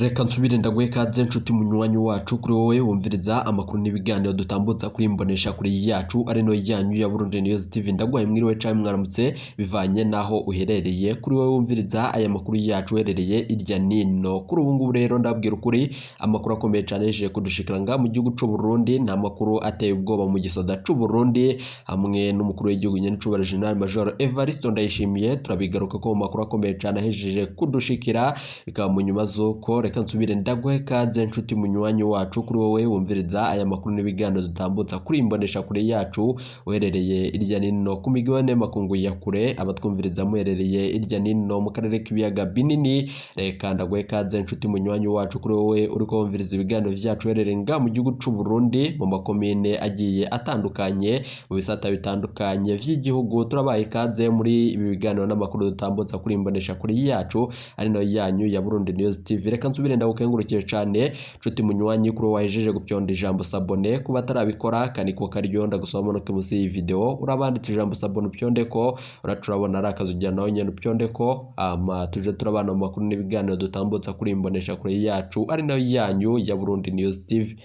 Reka nsubire ndaguhe ikaze nshuti munywanyi wacu, kuri wowe wumviriza amakuru n'ibiganiro dutambutsa kuri imbonesha kuri yacu ari no yanyu ya Burundi News TV. Ndaguhaye mwiriwe canke mwaramutse bivanye naho uherereye. Kuri wowe wumviriza aya makuru yacu uherereye irya nino, kuri ubu ngubu rero ndabwira ukuri, amakuru akomeye cane yejeje kudushikira ngaha mu gihugu c'u Burundi. Nta makuru ateye ubwoba mu gisoda c'u Burundi hamwe n'umukuru w'igihugu nyenicubahiro General Major Evariste Ndayishimiye. Turabigaruka ko mu makuru akomeye cane ahejeje kudushikira, bikaba mu nyuma z'uko reka nsubire ndaguhe kaze nshuti munywanyi wacu, kuri wowe wumviriza aya makuru n'ibiganiro dutambutsa kuri imbonesha kure yacu uherereye irya nino ku migabane makungu ya kure, abatwumviriza muherereye irya nino mu karere k'ibiyaga binini. Reka ndaguhe kaze nshuti munywanyi wacu, kuri wowe uriko wumviriza ibiganiro vyacu uherereye nga mu gihugu c'u Burundi, mu makomine agiye atandukanye, mu bisata bitandukanye vy'igihugu. Turabaye ikaze muri ibi biganiro n'amakuru dutambutsa kuri imbonesha kure yacu ari nayo yanyu ya Burundi News TV. Reka nsubire ndagukengurukire cane nshuti munywanyi, kuri wahejeje gupyonda ijambo s'abonner. Kuba atarabikora kaniko karyo, ndagusaba manuke munsi y'iyi video, urabanditse ijambo s'abonner, upyonde ko uraca urabona ari akazu ujya nawe nyene upyonde ko, ama tuje turabana mu makuru n'ibiganiro dutambutsa kuri imbonesha kure yacu ari nayo yanyu ya Burundi News TV.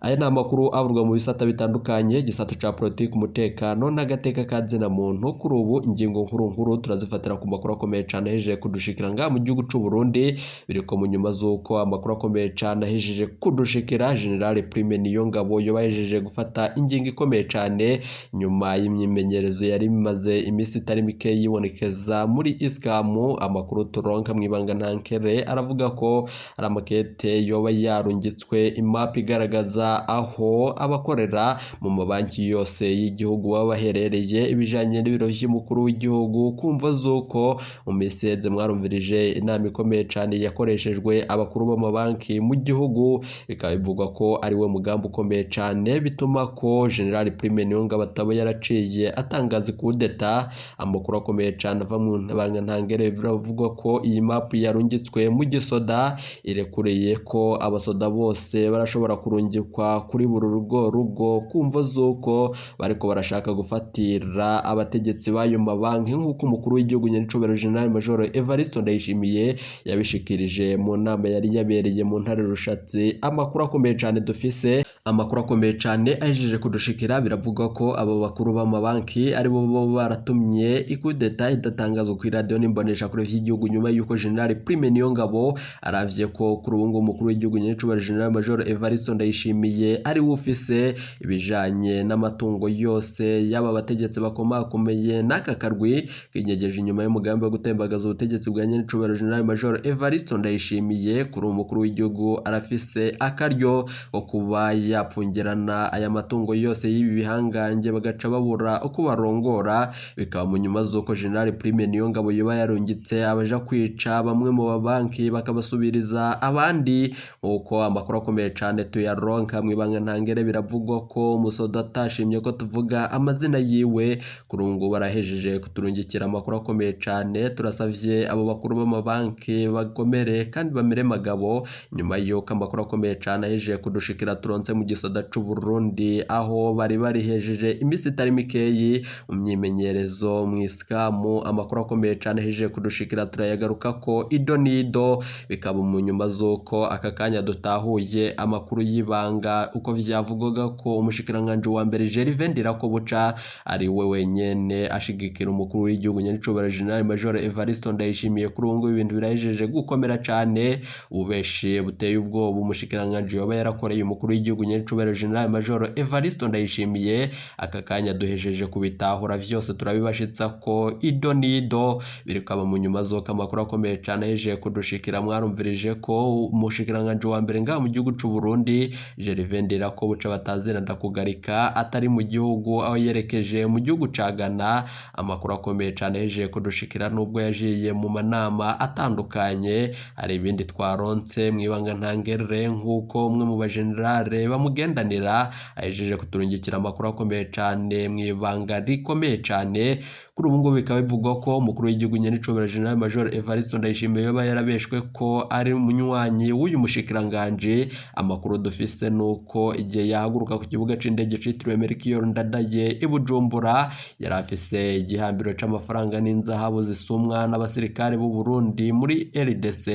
Aya ni amakuru avurwa mu bisata bitandukanye, igisata ca politiki, umutekano n'agateka ka zina muntu. Kuri ubu ingingo nkuru nkuru turazifatira ku makuru akomeye cane ahejeje kudushikira ngaha mu gihugu c'u Burundi. Biriko mu nyuma z'uko amakuru akomeye cane ahejeje kudushikira, General Prime Niyongabo yoba ahejeje gufata ingingo ikomeye cane nyuma y'imyimenyerezo yari imaze iminsi itari mike yibonekeza muri Iskamu. Amakuru turonka mw'ibanga ntankere aravuga ko ari amakete yoba yarungitswe, imapu igaragaza aho abakorera mu mabanki yose y'igihugu baba baherereye, ibijanye n'ibiro vy'umukuru w'igihugu, kumva z'uko mu minsi iheze mwarumvirije inama ikomeye cane yakoreshejwe abakuru b'amabanki mu gihugu. Bikaba bivugwa ko ari we mugambi ukomeye cane bituma ko General Prime Niyongabo ataba yaraciye atangaza kudeta. Amakuru akomeye cane ava mu banga ntangere biravugwa ko iyi mapu yarungitswe mu gisoda irekureye ko abasoda bose barashobora kurungikwa kuri buri rugo rugo, kumva z'uko bariko barashaka gufatira abategetsi b'ayo mabanki, nk'uko umukuru w'igihugu nyenicubahiro General Major Evariste Ndayishimiye yabishikirije mu nama yari yabereye mu ntare Rushatsi. Amakuru akomeye cane dufise, amakuru akomeye cane ahejeje kudushikira, biravuga ko abo bakuru b'amabanki ari bo bo baratumye ikudeta idatangazwa ku iradiyo n'imbonesha kure vy'igihugu, nyuma y'uko General Prime Niyongabo aravye ko kuri ubu ngubu umukuru w'igihugu nyenicubahiro General Major Evariste Ndayishimiye ari we ufise ibijanye n'amatungo yose y'aba bategetsi bakomakomeye n'aka karwi kinyegeje inyuma y'umugambi wo gutembagaza ubutegetsi bwa nyenicubahiro General Major Evariste Ndayishimiye. Kuri ubu mukuru w'igihugu arafise akaryo ko kuba yapfungirana aya matungo yose y'ibi bihangange, bagaca babura uko barongora. Bikaba mu nyuma z'uko General Prime Niyongabo yoba yarungitse abaja kwica bamwe mu mabanki bakabasubiriza abandi, nk'uko amakuru akomeye cane tuyaronka mw'ibanga ntangere. Biravugwa ko umusoda atashimye ko tuvuga amazina yiwe, kuri ubu ngubu barahejeje kuturungikira amakuru akomeye cane. Turasavye abo bakuru b'amabanki bakomere kandi bamere magabo, nyuma y'uko amakuru akomeye cane ahejeje kudushikira turonse mu gisoda c'u Burundi, aho bari barihejeje iminsi itari mikeyi mu myimenyerezo mu iskamu. Amakuru akomeye cane ahejeje kudushikira turayagaruka ko ido n'ido. Bikaba mu nyuma z'uko aka kanya dutahuye amakuru y'ibanga, uko vyavugwaga ko umushikiranganji wa mbere Gervais Ndirakobuca ari we wenyene ashigikira umukuru w'igihugu nyenicubahiro General Major Evariste Ndayishimiye. Kuri ubu ngubu ibintu birahejeje gukomera cane, ububeshi buteye ubwoba umushikiranganji yoba yarakoreye umukuru w'igihugu nyenicubahiro General Major Evariste Ndayishimiye, aka kanya duhejeje kubitahura vyose, turabibashitsa ko ido n'ido. Birikaba mu nyuma z'uko amakuru akomeye cane ahejeje kudushikira, mwarumvirije ko umushikiranganji wa mbere ngaha mu gihugu c'u Burundi Gervais Ndirakobuca batazira ndakugarika atari mu gihugu, aho yerekeje mu gihugu ca Ghana. Amakuru akomeye cane ahejeje kudushikira, nubwo yajiye mu manama atandukanye, hari ibindi twaronse mw'ibanga ntangere, nk'uko umwe mu bajenerale bamugendanira ahejeje kuturungikira amakuru akomeye cane mw'ibanga rikomeye cane. Kuri ubu ngubu bikaba bivugwa ko umukuru w'igihugu nyenicubahiro General Major Evariste Ndayishimiye yoba yarabeshwe ko ari umunywanyi w'uyu mushikiranganji. Amakuru dufise nuko nuko igihe yahaguruka ku kibuga c'indege citiriwe Melchior Ndadaye i Bujumbura yari afise igihambiro c'amafaranga n'inzahabu zisumwa n'abasirikare b'u Burundi muri RDC,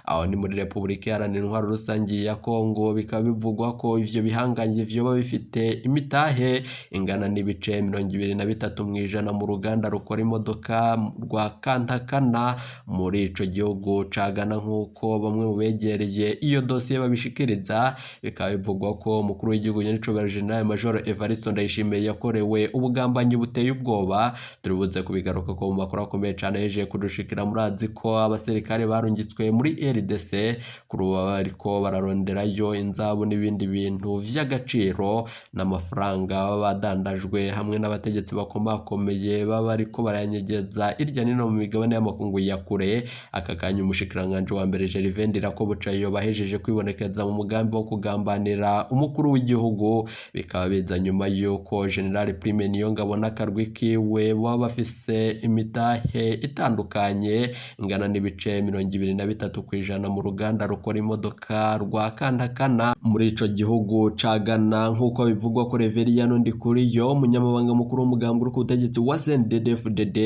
aho ni muri Republika Iharanira Intwaro Rusangi ya Kongo. Bikaba bivugwa ko ivyo bihangange vyoba bifite imitahe ingana n'ibice 23% mu ruganda rukora imodoka rwa Kantakana muri ico gihugu ca Ghana, nk'uko bamwe mu begereye iyo dosiye babishikiriza. Bikaba bivugwa ko umukuru w'igihugu nyenicubahiro General Major Evariste Ndayishimiye yakorewe ubugambanyi buteye ubwoba. Turibuze kubigaruka ko mu makuru akomeye cane yeje kudushikira. Murazi ko abasirikare barungitswe muri RDC kuri ubu bariko bararonderayo inzahabu n'ibindi bintu vy'agaciro n'amafaranga baba badandajwe hamwe n'abategetsi bakomakomeye baba bariko barayanyegeza irya nino mu migabane y'amakungu ya kure. Aka kanya umushikiranganji wa mbere Gervais Ndirakobuca bahejeje kwibonekeza mu mugambi wo kugambanira umukuru w'igihugu, bikaba biza nyuma y'uko General Prime Niyongabo n'akarwi kiwe baba bafise imitahe itandukanye ingana n'ibice 23% mu ruganda rukora imodoka rwa Kantakana muri ico gihugu ca Ghana, nk'uko bivugwa ko Reveriyano Ndikuriyo, umunyamabanga mukuru w'umugambi uri ku butegetsi wa CNDD-FDD,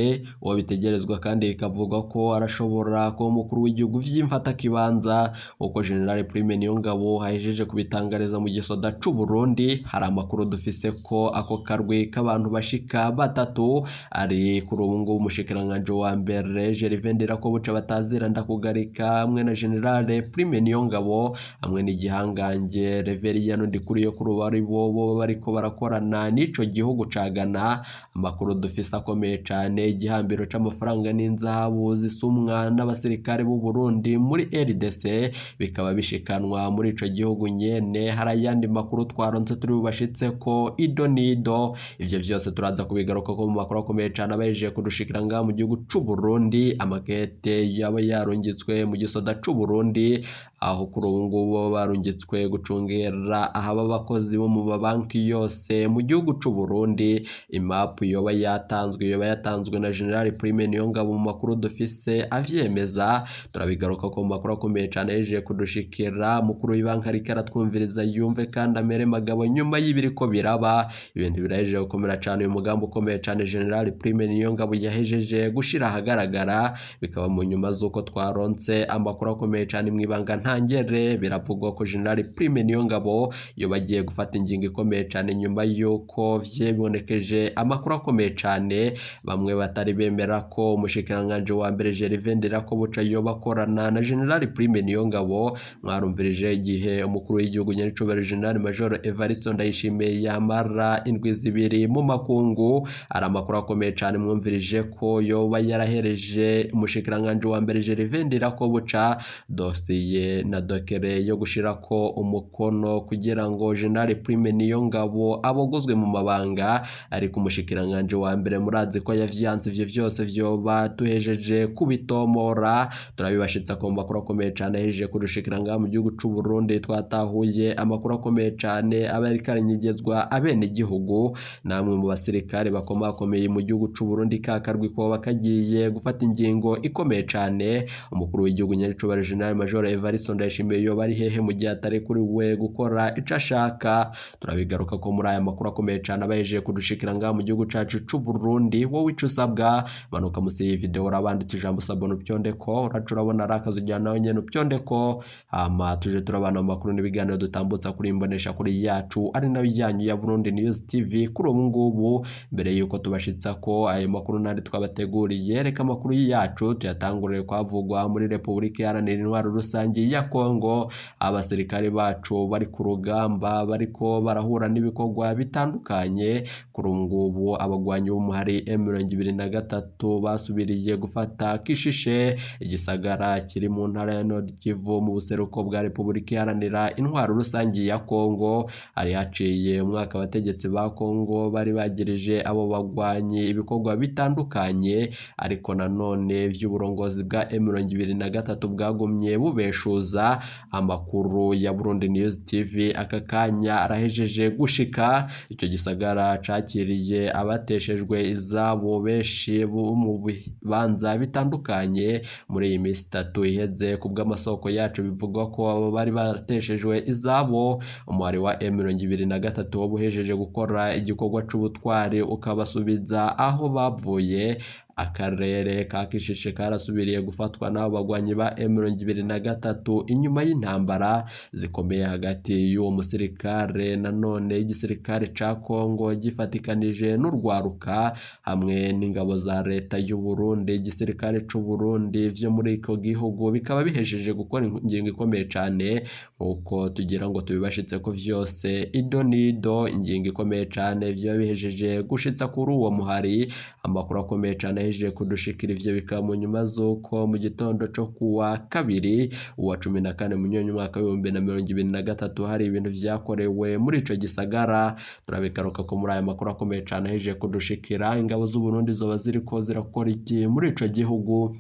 uwo bitegerezwa kandi bikavugwa ko arashobora kuba umukuru w'igihugu vy'imfatakibanza, nk'uko General Prime Niyongabo ahejeje kubitangariza mu gisoda c'u Burundi. Hari amakuru dufise ko ako karwi k'abantu bashika batatu ari kuri ubu ngubu umushikiranganji wa mbere Gervais Ndirakobuca batazira Ndakugarika hamwe na General Prime Niyongabo hamwe n'igihangange Reveriyano Ndikuriyo, kuri ubu ari bo boba bariko barakorana n'ico gihugu ca Ghana. Amakuru dufise akomeye cane, igihambiro c'amafaranga n'inzahabu zisumwa n'abasirikare b'u Burundi muri RDC bikaba bishikanwa muri ico gihugu nyene. Hari ayandi makuru twaronse turi bubashitse ko ido nido, ivyo vyose turaza kubigaruka ko mu makuru akomeye cane abahejeje kudushikira ngaha mu gihugu c'u Burundi. Amakete yaba yarungitswe mu gisoda c'u Burundi, aho kuri ubu ngubu baba barungitswe gucungera ahaba abakozi bo mu mabanki yose mu gihugu c'u Burundi. Imapu yoba yatanzwe na General Prime Niyongabo mu makuru dufise avyemeza, turabigaruka ko mu makuru akomeye cane yejeje kudushikira. Mukuru w'ibanki ariko aratwumviriza yumve kandi amere magabo nyuma y'ibiriko biraba. Ibintu birahejeje gukomera cane, uyu mugambi ukomeye cane General Prime Niyongabo yahejeje gushira ahagaragara, bikaba mu nyuma z'uko twaronse amakuru akomeye cane mw'ibanga ntangere. Biravugwa ko General Prime Niyongabo yoba agiye gufata ingingo ikomeye cane nyuma y'uko vyibonekeje amakuru akomeye cane bamwe batari bemera ko umushikiranganji wa mbere Gervais Ndirakobuca yoba akorana na General Prime Niyongabo. Mwarumvirije igihe umukuru w'igihugu nyenicubahiro General Major Evariste Ndayishimiye yamara indwi zibiri mu makungu. Ari amakuru akomeye cane mwumvirije ko yoba yarahereje umushikiranganji wa mbere Gervais Ndirakobuca dosiye na dokere yo gushirako umukono kugira ngo General Prime Niyongabo abogozwe mu mabanga, ariko umushikiranganji wa mbere murazi ko yavyanse. Ivyo vyose vyoba tuhejeje kubitomora, turabibashitsa ko mu makuru akomeye cane ahejeje kudushikira ngaha mu gihugu c'u Burundi. Twatahuye amakuru akomeye cane aba yariko aranyegezwa abenegihugu namwe mu basirikare bakomakomeye mu gihugu c'u Burundi, kakarwi ko bakagiye gufata ingingo ikomeye cane. Umukuru w'igihugu nyenicubahiro General Major Evariste Ndayishimiye yoba ari hehe mu gihe atari kuri we gukora ico ashaka? Turabigaruka ko muri aya makuru akomeye cane abahejeje kudushikira ngaha mu gihugu cacu c'u Burundi. Wowe ico usabwa, manuka musi y'iyi video urabanditse ijambo sabone upyondeko, uraca urabona ari akazi ujyana nawe nyene upyondeko, hama tuje turabana mu makuru n'ibiganiro dutambutsa kuri imbonesha kuri yacu ari nayo yanyu ya Burundi News TV. Kuri ubu ngubu mbere yuko tubashitsa ko ayo makuru nandi twabateguriye, reka amakuru yacu tuyatangurire kwavugwa muri Republika Iharanira Intwaro Rusangi ya Kongo. Abasirikare bacu bari ku rugamba bariko barahura n'ibikorwa bitandukanye. Kuri ubu ngubu abagwanyi b'umuhari M23 basubiriye gufata Kishishe, igisagara kiri mu ntara ya Nord Kivu mu buseruko bwa Republika Iharanira Intwaro Rusangi ya Kongo. Hari haciye umwaka abategetsi ba Kongo bari bagirije abo bagwanyi ibikorwa bitandukanye, ariko nanone vy'uburongozi bwa M23 bwagumye bubeshuza. ukubeshuza. Amakuru ya Burundi News TV aka kanya arahejeje gushika. Ico gisagara cakiriye abateshejwe izabo benshi bo mu bibanza bitandukanye muri iyi minsi itatu iheze. Ku bw'amasoko yacu bivugwa ko abo bari bateshejwe izabo umuhari wa M23 wabuhejeje gukora igikorwa c'ubutwari ukabasubiza aho bavuye. Akarere ka Kishishe karasubiriye gufatwa n'abo bagwanyi ba M23 inyuma y'intambara zikomeye hagati y'uwo musirikare nanone igisirikare ca Kongo gifatikanije n'urwaruka hamwe n'ingabo za leta y'u Burundi. Igisirikare c'u Burundi vyo muri ico gihugu bikaba bihejeje gukora ingingo ikomeye cane, nkuko tugira ngo tubibashitse ko vyose ido nido. Ingingo ikomeye cane vyo bihejeje gushitsa kuri uwo muhari. Amakuru akomeye cane ahejeje kudushikira ivyo bikaba mu nyuma z'uko mu gitondo co kuwa kabiri uwa 14 Munyonyo umwaka w'2023 hari ibintu vyakorewe muri ico gisagara. Turabigaruka ko muri aya makuru akomeye cane ahejeje kudushikira. Ingabo z'u Burundi zoba ziriko zirakora iki muri ico gihugu?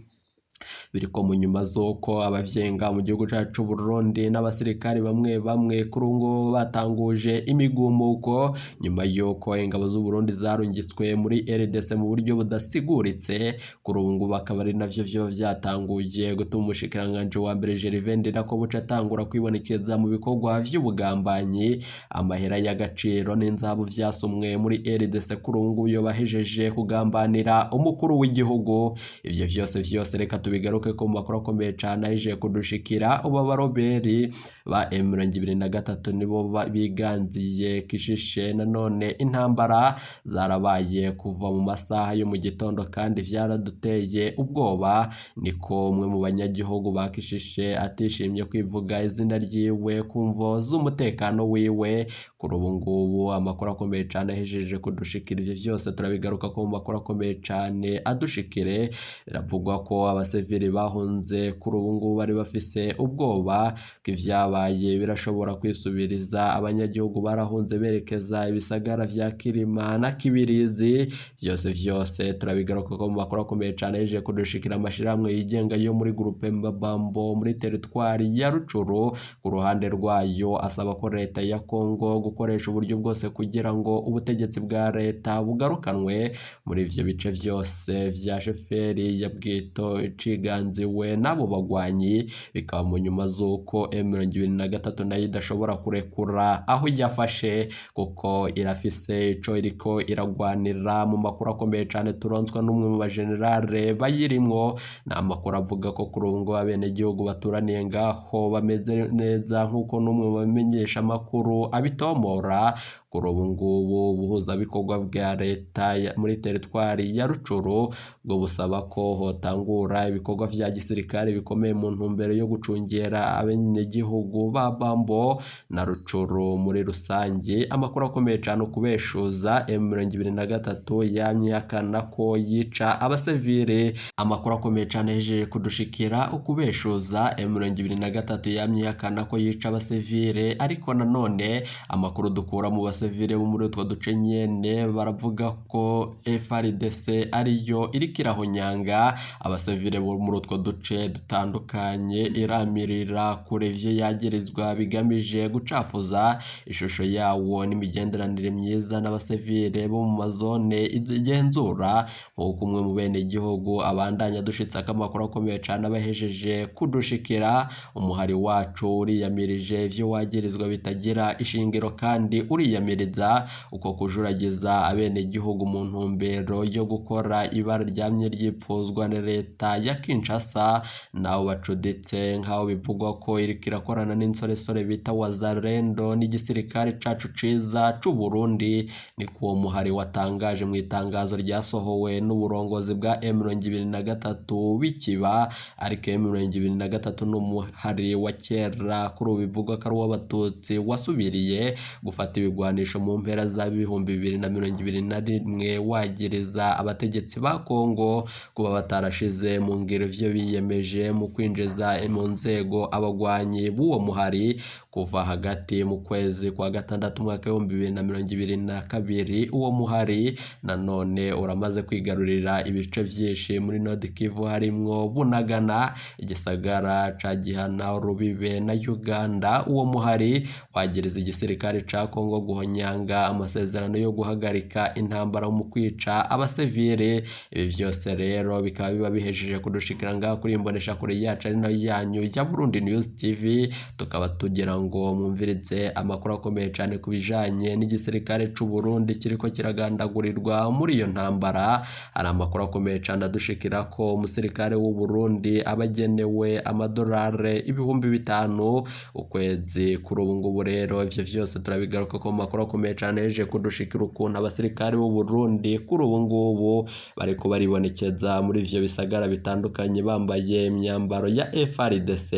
Biriko mu nyuma z'uko abavyenga mu gihugu cacu c'u Burundi n'abasirikari bamwe bamwe kuri ubu batanguje imigumuko nyuma y'uko ingabo z'u Burundi zarungitswe muri RDC mu buryo budasiguritse. Kuri ubu ngubu akaba ari navyo vyoba vyatanguye gutuma umushikiranganji wa mbere Gervais Ndirakobuca atangura kwibonekeza mu bikorwa vy'ubugambanyi. Amahera y'agaciro n'inzahabu vyasumwe muri RDC kuri ubu ngubu yobahejeje kugambanira umukuru w'igihugu. Ivyo vyose vyose reka tubigaruke ko mu makuru akomeye cane ahejeje kudushikira. Ubu abaroberi ba M23 nibo biganziye Kishishe. Nanone intambara zarabaye kuva mu masaha yo mu gitondo kandi vyaraduteye ubwoba, niko umwe mu banyagihugu ba Kishishe atishimye kwivuga izina ryiwe ku mvo z'umutekano wiwe. Kuri ubu ngubu amakuru akomeye cane ahejeje kudushikira, ivyo vyose turabigaruka ko mu makuru akomeye cane adushikire. Biravugwa ko abasivili bahunze kuri ubu ngubu bari bafise ubwoba ko ivyabaye birashobora kwisubiriza. Abanyagihugu barahunze berekeza ibisagara vya Kirima na Kibirizi. Vyose vyose turabigaruka ko mu makuru akomeye cane ahejeje kudushikira. Amashirahamwe yigenga yo muri groupe Mbabambo muri teritwari ya Rucuru ku ruhande rwayo asaba ko leta ya Kongo gukoresha uburyo bwose kugira ngo ubutegetsi bwa leta bugarukanwe muri ivyo bice vyose vya shoferi ya Bwito iciganziwe n'abo bagwanyi. Bikaba mu nyuma z'uko M23 nayo idashobora kurekura aho yafashe kuko irafise ico iriko iragwanira. Mu makuru akomeye cane turonswa n'umwe mu bajenerale bayirimwo, ni amakuru avuga ko kuri ubu ngubu abenegihugu baturaniye ngaho bameze neza, nk'uko n'umwe mu bamenyesha amakuru abitomora. Kuri ubu ngubu ubuhuzabikorwa bwa leta muri teritwari ya Rucuru bwo busaba ko hotangura ibikorwa vya gisirikare bikomeye mu ntumbero yo gucungera abenegihugu ba Bambo na Rucuru muri rusange. Amakuru akomeye cane ukubeshuza M23 yamye ihakana ko yica abasivile. Amakuru akomeye cane ahejeje kudushikira ukubeshuza M23 yamye ihakana ko yica abasivile, ariko nanone amakuru dukura mu basivile bo muri utwo duce nyene baravuga ko FARDC ariyo iriko irahonyanga abasivile bo muri utwo duce dutandukanye, iramirira kure ivyo yagirizwa bigamije gucafuza ishusho yawo n'imigenderanire myiza n'abasivile bo mu mazone igenzura. Nk'uko umwe mu bene igihugu abandanya dushitse amakuru akomeye cane abahejeje kudushikira, umuhari wacu uriyamirije ivyo wagirizwa bitagira ishingiro kandi uriyamiriza uko kujuragiza abene igihugu mu ntumbero yo gukora ibara ryamye ryipfuzwa na leta ya Kinshasa nabo bacuditse, nk'aho bivugwa ko iriko irakorana n'insoresore bita Wazalendo n'igisirikare cacu ciza c'u Burundi. Niko uwo muhari watangaje mu itangazo ryasohowe n'uburongozi bwa M23 bikiba. Ariko M23 n'umuhari wa kera kuri ubu bivugwa ko ari uw'abatutsi wasubiriye gufata ibigwanisho ibigwanisho mu mpera za 2021 wagiriza abategetsi ba Kongo kuba batarashize mu ngiro ivyo biyemeje mu kwinjiza mu nzego abagwanyi b'uwo muhari kuva hagati mu kwezi kwa gatandatu umwaka 2022. Uwo muhari nanone uramaze kwigarurira ibice vyinshi muri Nord Kivu harimwo Bunagana, igisagara ca Gihana, Rubibe na Uganda. Uwo muhari wagiriza igisirikare ca Kongo guhonyanga amasezerano yo guhagarika intambara mu kwica abasivile. Ibi vyose rero bikaba biba bihejeje kudushikira ngaha kuri imbonesha kure yacu ari nayo yanyu ya Burundi News TV, tukaba tugira ngo mwumvirize amakuru akomeye cane ku bijanye n'igisirikare c'u Burundi kiriko kiragandagurirwa muri iyo ntambara. Hari amakuru akomeye cane adushikira ko umusirikare w'u Burundi aba agenewe amadolari 5000 ukwezi. Kuri ubu ngubu rero ivyo vyose turabigaruka ko mu makuru akomeye cane yeje kudushikira ukuntu abasirikare b'u Burundi kuri ubu ngubu bariko baribonekeza muri ivyo bisagara bitandukanye bambaye imyambaro ya FARDC.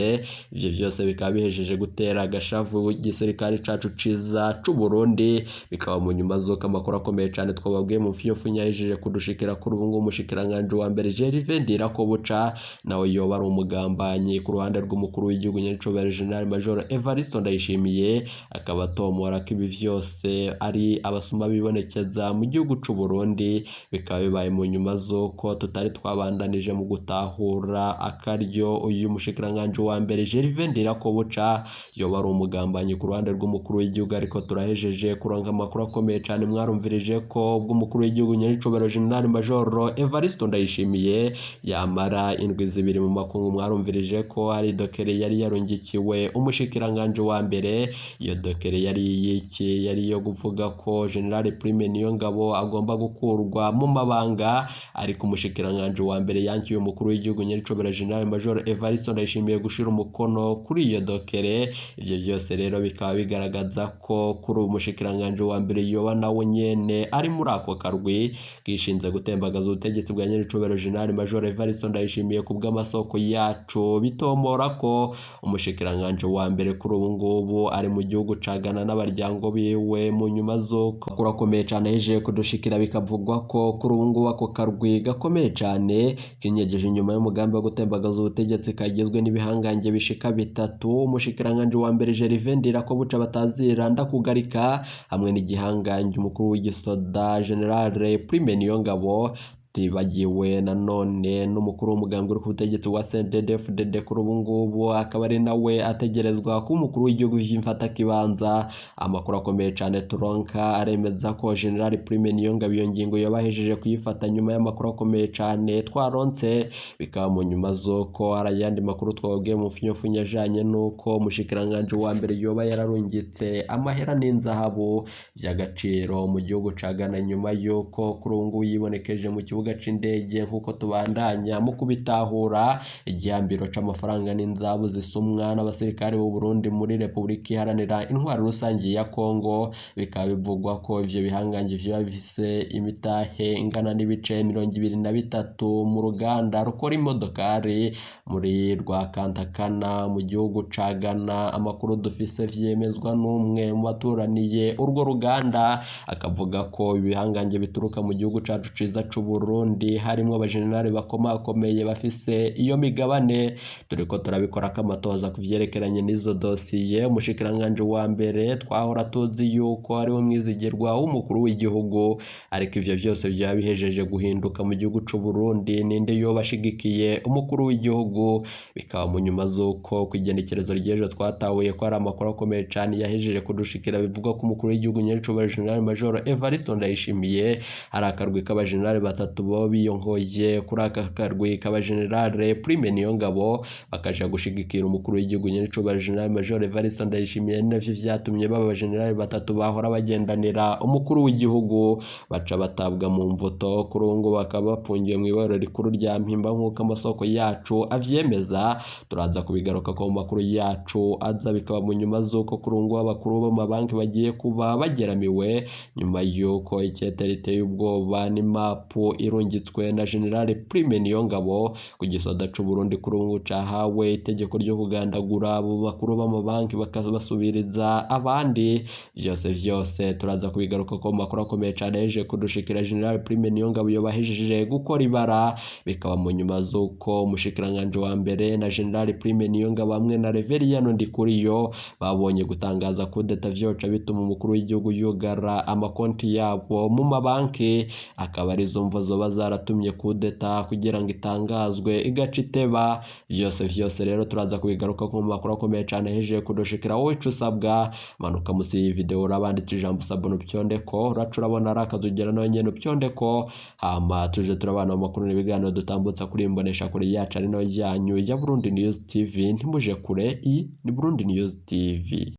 Ivyo vyose bikaba bihejeje gutera agashavu igisirikare cacu ciza c'u Burundi, bikaba mu nyuma z'uko amakuru akomeye cane twababwiye mu mfiyofunya yahejeje kudushikira kuri ubu ngubu umushikiranganji wa mbere Gervais Ndirakobuca nawe yoba ari umugambanyi ku ruhande rw'umukuru w'igihugu nyenicubahiro General Major Evariste Ndayishimiye, akaba atomora ko ibi vyose ari abasuma bibonekeza mu gihugu c'u Burundi. Bikaba bibaye mu nyuma z'uko tutari twabandanije mu gutahura akaryo uyu mushikiranganji wa mbere Gervais Ndirakobuca yoba ari umugambanyi ku ruhande rw'umukuru w'igihugu, ariko turahejeje kuronka amakuru akomeye cane. Mwarumvirije ko ubw'umukuru w'igihugu nyenicubahiro General Major Evariste Ndayishimiye yamara indwi zibiri mu makungu, mwarumvirije ko hari dokere yari yarungikiwe umushikiranganji wa mbere. Iyo dokere yari iyiki? Yari iyo kuvuga ko General Prime Niyongabo agomba gukurwa mu mabanga, ariko umushikiranganji wa mbere yankiye umukuru w'igihugu nyenicubahiro General Major Evariste Ndayishimiye gushira umukono kuri iyo dokere. Ivyo vyose rero bikaba bigaragaza ko kuri ubu umushikiranganji wa mbere yoba nawe nyene ari muri ako karwi kishinze gutembagaza ubutegetsi bwa nyenicubahiro General Major Evariste Ndayishimiye. Ku bw'amasoko yacu bitomora ko umushikiranganji wa mbere kuri ubu ngubu ari mu gihugu ca Ghana n'abaryango biwe mu nyuma z'uko kurakomeye cane hejeje kudushikira, bikavugwa ko kuri ubu ngubu ako karwi gakomeye cane kinyegeje inyuma y'umugambi wo gutembagaza ubutegetsi kagizwe n'ibihangange bishika bitatu: umushikiranganji wa mbere Gervais Ndirakobuca batazira ndakugarika, hamwe n'igihangange umukuru w'igisoda General Prime Niyongabo, tibagiwe nanone n'umukuru w'umugambwe uri ku butegetsi wa CNDD-FDD kuri ubu ngubu akaba ari nawe ategerezwa kuba umukuru w'igihugu vy'imfatakibanza. Amakuru akomeye cane turonka aremeza ko General Prime Niyongabo iyo ngingo yobahejeje kuyifata nyuma y'amakuru akomeye cane twaronse, bikaba mu nyuma z'uko hari ayandi makuru twababwiye mu mfinyofunyo ajanye n'uko umushikiranganji wa mbere yoba yararungitse amahera n'inzahabu vy'agaciro mu gihugu ca Ghana nyuma y'uko kuri ubu ngubu yibonekeje mu kibuga c'indege. Nk'uko tubandanya mu kubitahura, igihambiro c'amafaranga n'inzahabu zisumwa n'abasirikare b'u Burundi muri Republika Iharanira Intwaro Rusangi ya Kongo, bikaba bivugwa ko ivyo bihangange vyoba bifise imitahe ingana n'ibice 23 mu ruganda rukora imodokari muri Rwakantakana mu gihugu ca Ghana. Amakuru dufise vyemezwa n'umwe mu baturaniye urwo ruganda, akavuga ko ibihangange bituruka mu gihugu cacu ciza c'u Burundi harimwo abajenerali bakomakomeye bafise iyo migabane. Turiko turabikora kamatoza ku vyerekeranye n'izo dosiye. Umushikiranganji wa mbere twahora tuzi yuko ariwe mwizigirwa w'umukuru w'igihugu, ariko ivyo vyose vyaba bihejeje guhinduka mu gihugu c'u Burundi. Ninde yoba ashigikiye umukuru w'igihugu? Bikaba mu nyuma z'uko kw'igenekerezo ry'ejo twatahuye ko hari amakuru akomeye cane yahejeje kudushikira bivuga ko umukuru w'igihugu nyenicubahiro General Major Evariste Ndayishimiye hari akarwi k'abajenerali batatu bo biyongoye kuri aka karwi k'abajenerali Prime Niyongabo bakaja gushigikira umukuru w'igihugu nyenicubahiro General Major Evariste Ndayishimiye. Navyo vyatumye baba abajenerali batatu bahora bagendanira umukuru w'igihugu baca batabwa mu mvuto. Kuri ubu ngubu bakaba bapfungiwe mw'ibarura rikuru rya Mpimba nk'uko amasoko yacu avyemeza. Turaza kubigaruka ko mu makuru yacu aza, bikaba mu nyuma z'uko kuri ubu ngubu abakuru b'amabanki bagiye kuba bageramiwe nyuma y'uko ikete riteye ubwoba n'imapu irungitswe na General Prime Niyongabo ku gisoda c'u Burundi kuri ubu cahawe itegeko ryo kugandagura abo bakuru b'amabanki bakabasubiriza abandi. Vyose vyose turaza kubigaruka ko makuru akomeye cane yeje kudushikira. General Prime Niyongabo yobahejeje gukora ibara, bikaba mu nyuma z'uko umushikiranganji wa mbere na General Prime Niyongabo hamwe na Reveriyano Ndikuriyo babonye gutangaza kudeta vyoca bituma umukuru w'igihugu yugara amakonti yabo mu mabanki, akaba arizo mvo zoba zaratumye kudeta kugira ngo itangazwe igaca iteba. Vyose vyose rero turaza kubigaruka ko mu makuru akomeye cane hejeje kudushikira. Wowe ico usabwa, manuka musi y'iyi video urabanditse ijambo s'abonner, upyondeko, uraca urabona ari akazu ugera nawe nyene upyondeko, hama tuje turabana mu makuru n'ibiganiro dutambutsa kuri imbonesha kure yacu ari nayo yanyu ya Burundi News TV. Ntimuje kure, iyi ni Burundi News TV.